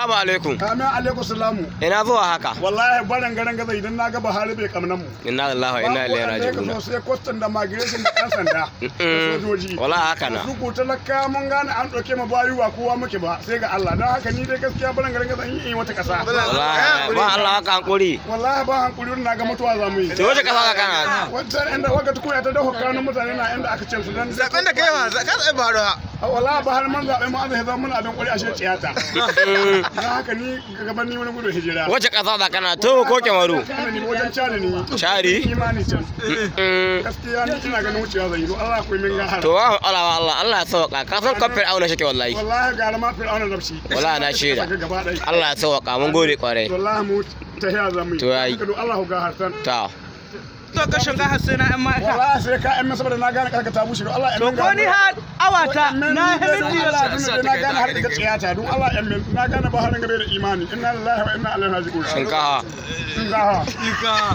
Salamu alaikum. Amin alaikum salamu. Ina zuwa haka. Wallahi baran garan gaza idan na ga Buhari bai kamnan mu. Inna lillahi wa inna ilaihi raji'un. Sai kwastan da migration da ɗan sanda. Da sojoji. Wallahi haka na. Su ko talaka mun gane an ɗauke mu bayu ba kowa muke ba sai ga Allah. Don haka ni dai gaskiya baran garan gaza in yi wata ƙasa. Wallahi ba Allah haka hankuri. Wallahi ba hankuri na ga mutuwa za mu yi. To wace kasa ka kana? Wancan inda waka tukunya ta dafa kanun mutane na inda aka ce su dan. Zaben da kai wa ka zaɓi Buhari ha. Wallahi Buhari man zaɓe mu an zai zama muna abin ƙwari ashe ciyata. Don haka ni gaban ni wani gudun hijira. Wace kasa za kana? To ko Kemaru? Ni wajen Chad ni. Chadi? Imani can. Gaskiya ni ina ganin wucewa zan yi don Allah ku yi min gahara. To wa Allah Allah Allah ya sauka. Ka san kan Fir'auna shike wallahi. Wallahi gara ma Fir'auna nafsi. Wallahi na shaida. Gaba ɗaya. Allah ya sauka mun gode kwarai. Wallahi mu tahiya za mu yi. To yayi. Haka don Allah ku gahartan. Ta. To ka shinkafa sai na yan mata. Wallahi sai ka yan saboda na gane karka ta bushe don Allah yan To ko ni har awata na minti minti na gane har daga tsiyata don Allah yan min na gane ba har gabe da imani inna lillahi wa inna ilaihi raji'un. Shinkafa. Shinkafa.